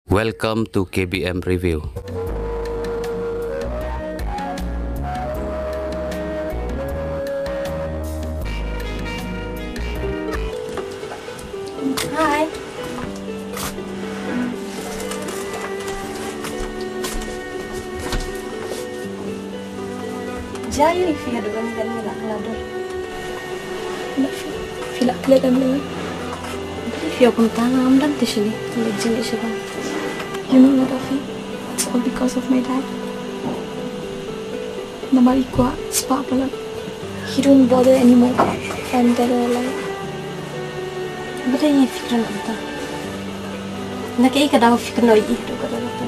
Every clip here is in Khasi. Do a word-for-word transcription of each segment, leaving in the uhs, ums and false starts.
Welcome to K B M Review. Hi. Jia ïa phi haduh kane kane la ka la dor. Phi la klet em lei? Phi ïoh kumta ngam dang te shini. Leit jingïeit sha ba. You know what, Rafi? It's all because of my dad. Namar i kwah spah palat. He don't bother anymore. And that all I. Balei ïa phi kren kumta? Na kaei ka daw phi kynnoh ïa i haduh katta katta?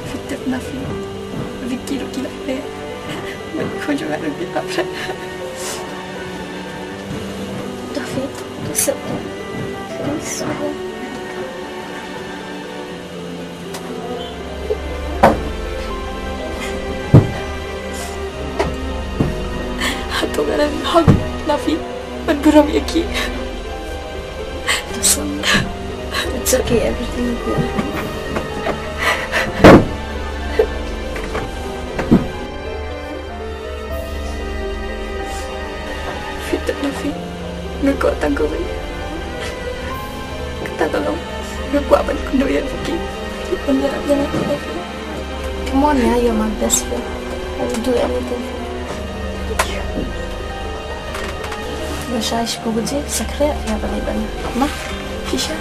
Phi tip na phi, Vicky ruh ki la phet. Bad ko jong nga ruh ki la phet. David, to sep. Please, David. Hato nga dang hok na phi ban burom ïa ki? It's okay, everything will be okay. Phi tip na phi, nga kwah tang kawei. Kata ka long, nga kwah ban kynduh ïa phi. Phi ban ïarap ïa nga. Come on, yeah, you're my best friend. I will do anything for you. Nga shai shiphew baje, sa khreh ïa ban leit bad nga. Ma, phi shai.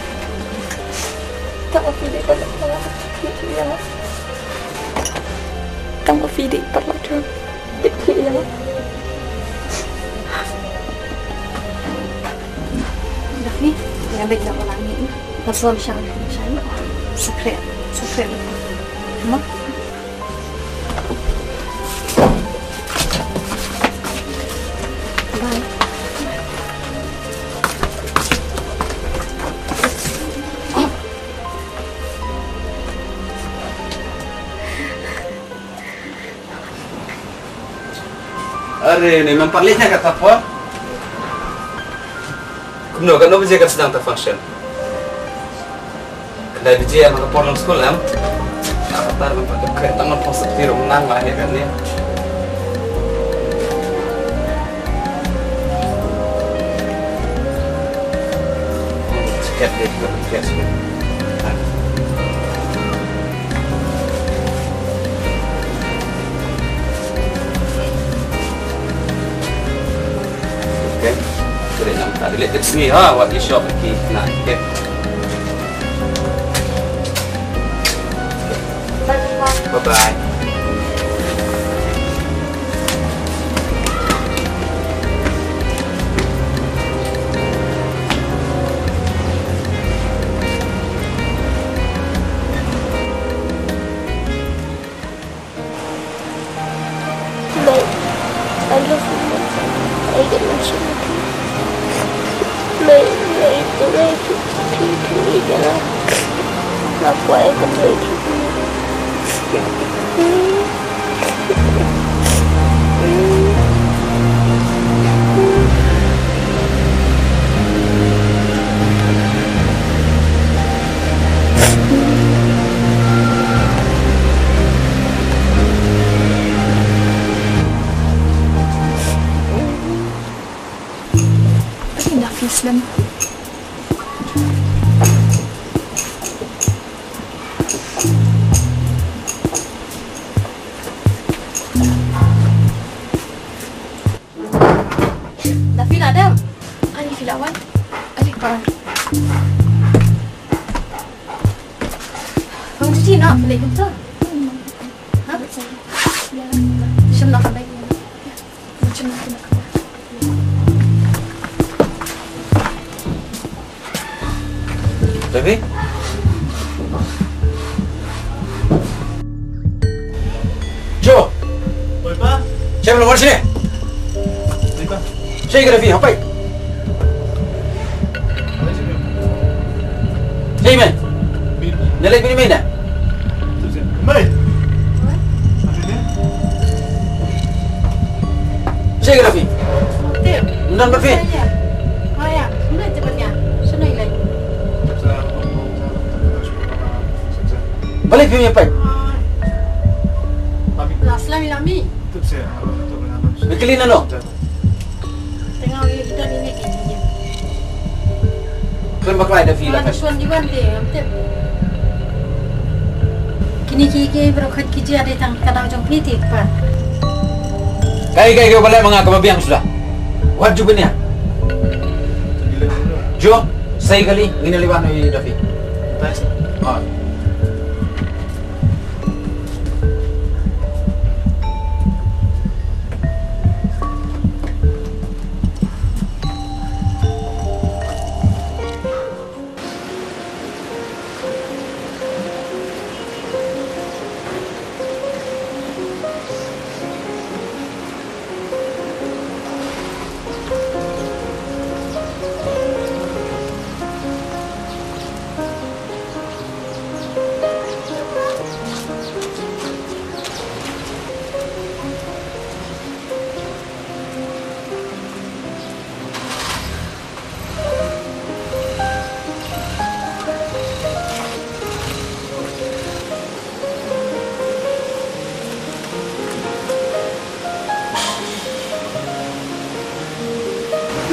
Tang ma phi dei paralok jong nga. Tang ma phi dei paralok jong nga. Tip phi ïa nga. Daphne, nga bad nga ba la ngi. Nga sngewsih shai, shai. Sa khreh, sa khreh. Ma. Are, ne, mem pat leit na kata por. Kumno, katno baje kan sdang ta function? Khyndai baje, em, ka por long skul, em. Nga kata mem pat khreh tang ngan poi sopti ruh nang lah ïa kane. Jaket dia juga pakai semua. Okay. Kare nam ta dile kat sini ha, wat di shop ki na, okay. Bye bye. Mei, I love you, Mei. I get emotional. Mei, Mei, Mei, Mei, Mei, Mei, Mei. Enough, Islam. Da phi la dep? Ani phi la wan? Ani pa. Bang cuci nak beli gitu. Ha? Shem nak beli. Shem nak beli. Rafi? Jo! Oi, Pa. Siapa nomor sini? Oi, Pa. Sini ke Rafi, apa? Sini, men. Nyalek mini, men, ya? Mei. Sini, Rafi. Tip. Ym don pat phi? Saya. Oh ya, ym don pat ïa. Shano i leit? Balei phim ïa peit? Last time i la mih. Phi kylli nano? Te nga ïa kita ni ne ki. Khlem bakla da phi la kan. Suan jiwan te, am tip. Kine ki, ki baroh khat ki jia dei tang ka daw jong phi te kpa. Kai, kai, kai, balei ma nga kaba biang suda. Wat ju benia. Jo, sa ïa kali, ngin ïa leit ban ïa da phi. Thanks. Ah.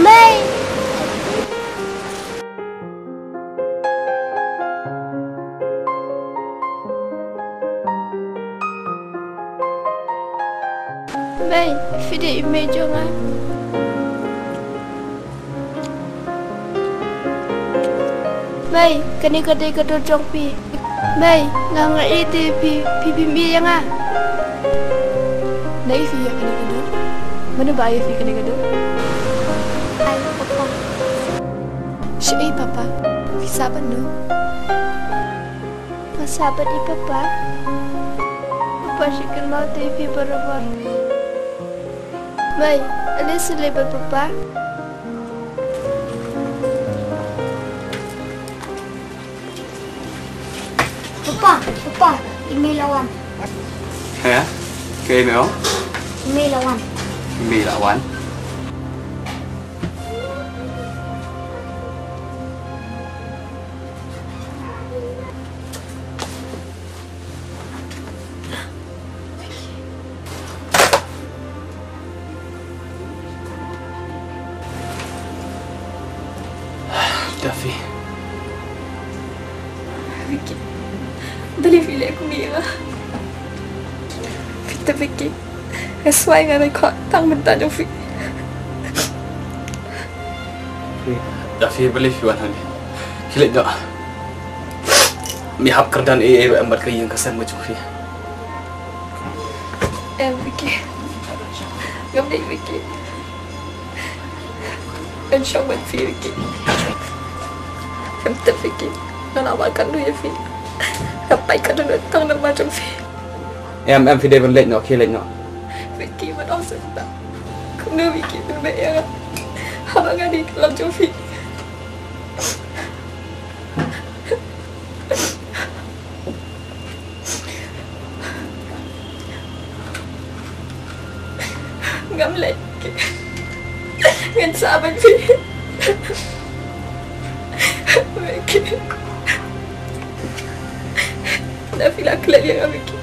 Mei. Mei, phi dei i mei jong nga. Mei, kane ka dei ka dur jong phi. Mei, nga nga ïeit ïa phi, phi phim ïeit ïa nga. Naei phi ïa kane ka dur? Mano ba ai ïa phi kane ka dur? Ai, papa. Shaei papa? Phi sah bad no? Nga sah bad i papa. Papa, shu kynmaw te ïa phi barabor. Mei, ale shu leit bad papa. Papa, papa, i mei la wan. Heh? Kaei mei ong? I mei la wan. I mei la wan. Duffy. Vicky. Balei phi leh kumne ïa nga? Phi tip Vicky. Nga swai nga rai khot tang mynta jong phi. Duffy, balei phi wan hangne? Khie leit noh. Me hap kyrdan ei ei ba em bad ka ïing ka sem ka jong phi. Em Vicky. Ngam dei Vicky. Ngan shong bad phi Vicky. Em tip Vicky. Nga la wad katno ïa phi. Nga pait katno tang namar jong phi. Em, em, phi dei ban leit noh, khie leit noh. Vicky, wat ong sngewthuh. Kumno Vicky phin beh ïa nga haba nga dei ka lok jong phi? Ngam leh. Ngan sah bad phi. Vicky. Da phi la klet ïa nga Vicky.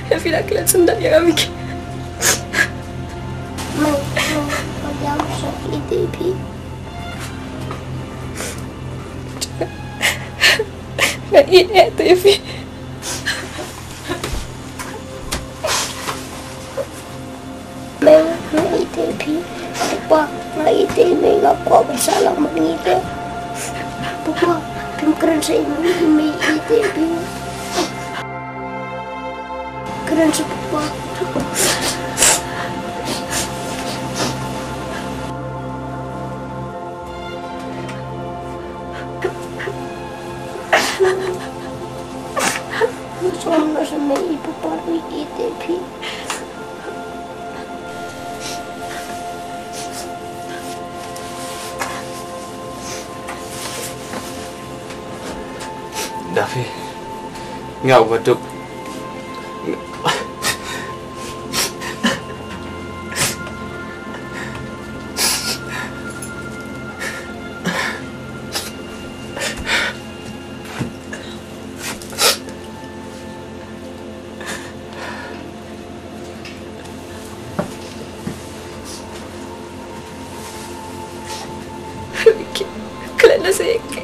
Da phi la klet syndon ïa nga Vicky. Mei, mei, mei, ïa nga sa ïeit ïa phi. Nga ïeit ïa phi. Mei, nga ïeit ïa phi. Papa, nga ïeit ïa mei, nga kwah ban sah lang bad ngi te. Papa, phim kren sa ïa mei, mei ïeit ïa phi. Kren sa papa. Som na sa mei i papa, mei ïeit ïa phi. Duffy, nga u baduk.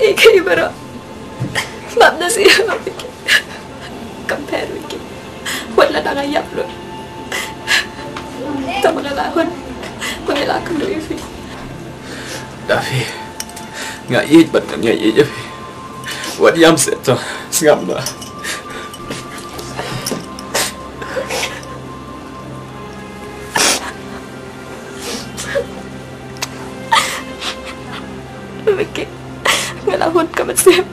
Ïa kaei baroh. Map na sien, Vicky. Compare, Vicky. Wat la dang ïap ruh. Tang ba nga la hun. Ba nga la kynduh ïa phi. Davi. Nga ïeit bad nga ïeit ïa phi. Wat ïam seh to. Sngap noh. Vicky, nga la hun ka mynsiem.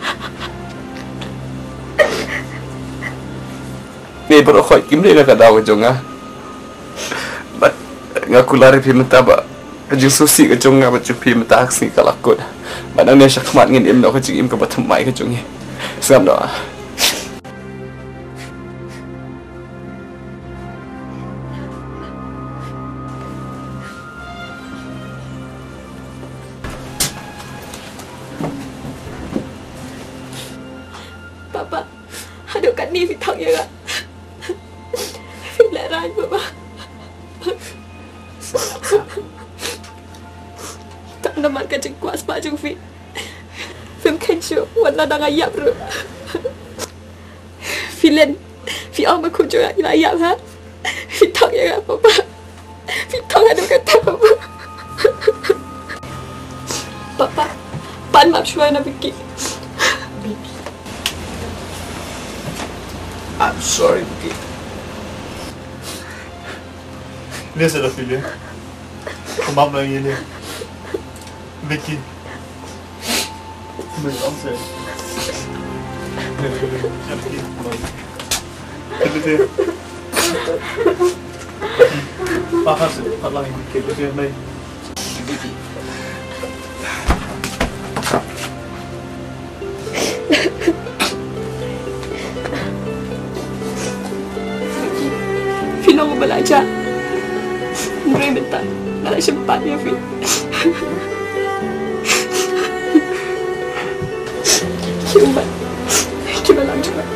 Ngi baroh khoit kim dei na ka daw ka jong nga. Bad nga kular ïa phi mynta ba ka jingsngewsih ka jong nga bad jong phi mynta ka sngi ka la kut. Bad nangne shakhmat ngin im noh ka jingim kaba thymmai ka jong ngi. Sngap noh. Papa, haduh katne phi thok ïa nga. Phi lehraiñ, Papa. Tang namar ka jingkwah spah jong phi, phim kheiñ shuh wat la dang ïap ruh. Phi len, phi ong ba kumjuh ïa la ïap ha. Phi thok ïa nga, Papa. Phi thok haduh katta, Papa. Papa, pan map shuwa na Vicky. I'm sorry, Vicky. Listen, Ophelia. Come on, man, you know. Vicky. Phi long ba la jah. Hynrei mynta nga la shim pat ïa phi. Ki ummat kiba lam jubab.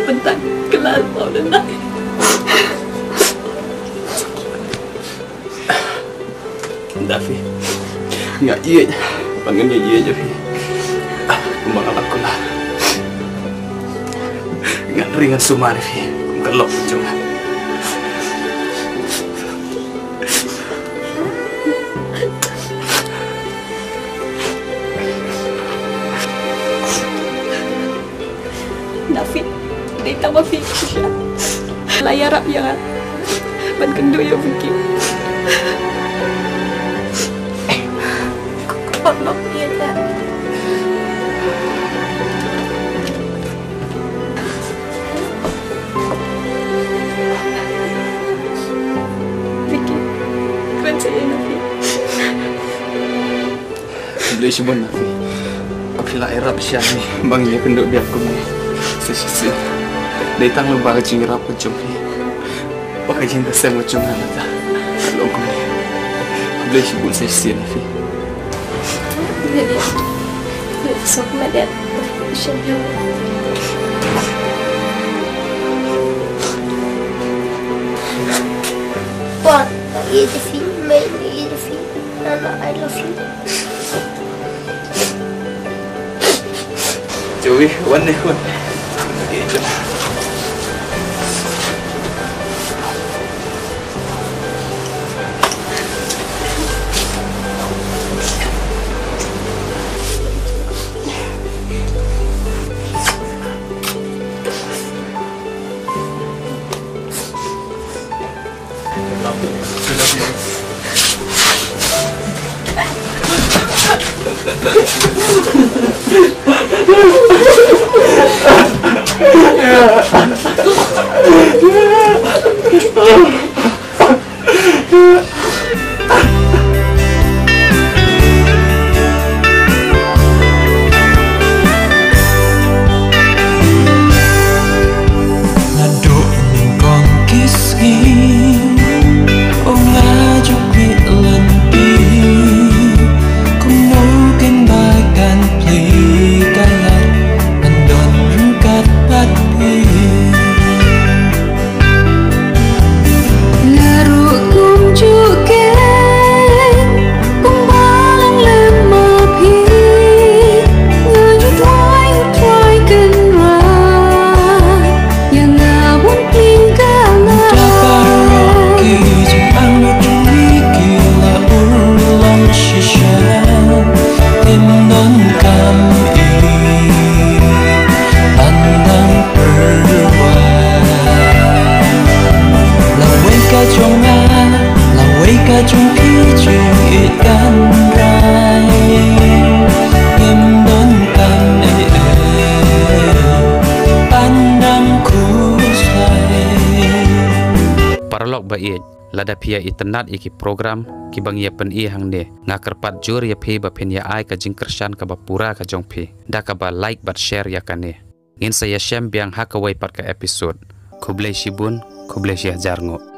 Mynta ka la paw da nga. Davi, nga ïeit bad ngan ïeit ïa phi. Kumba nga la kular, ngan ring ngan sumar ïa phi kum ka lok jong nga. Davi, dei tang ba phi shisha la ïarap ïa nga ban kynduh ïa u Vicky. Ko paralok ïa ka. Vicky, kren sa ïa nga, Vicky. Khublei shibun na phi. Phi la ïarap sha ngi ba ngin ïakynduh biang kumne sa shisien. Dei tang lyngba ka jingïarap ka jong phi ba ka jingïaseng ka jong nga mynta ka long kumne. Khublei shibun sa shisien na phi. What? Eat the feet, make me eat the feet. Nana, I love you. Joey, wan ne, wan. Naduh nyngkong ki sngi u nga ju plie lynti. Kumno kin ba kan plie ka lad, ngan don Paralok ba ïeit, lada phi ïa itynnad ïa ki program kiba ngi ïa pyni hangne, nga kyrpad jur ïa phi ba phin ïa ai ka jingkyrshan kaba pura ka jong phi da kaba like bad share ïa kane. Ngin sa ïashem biang ha kawei pat ka episode. Khublei shibun, khublei shihajar nguh.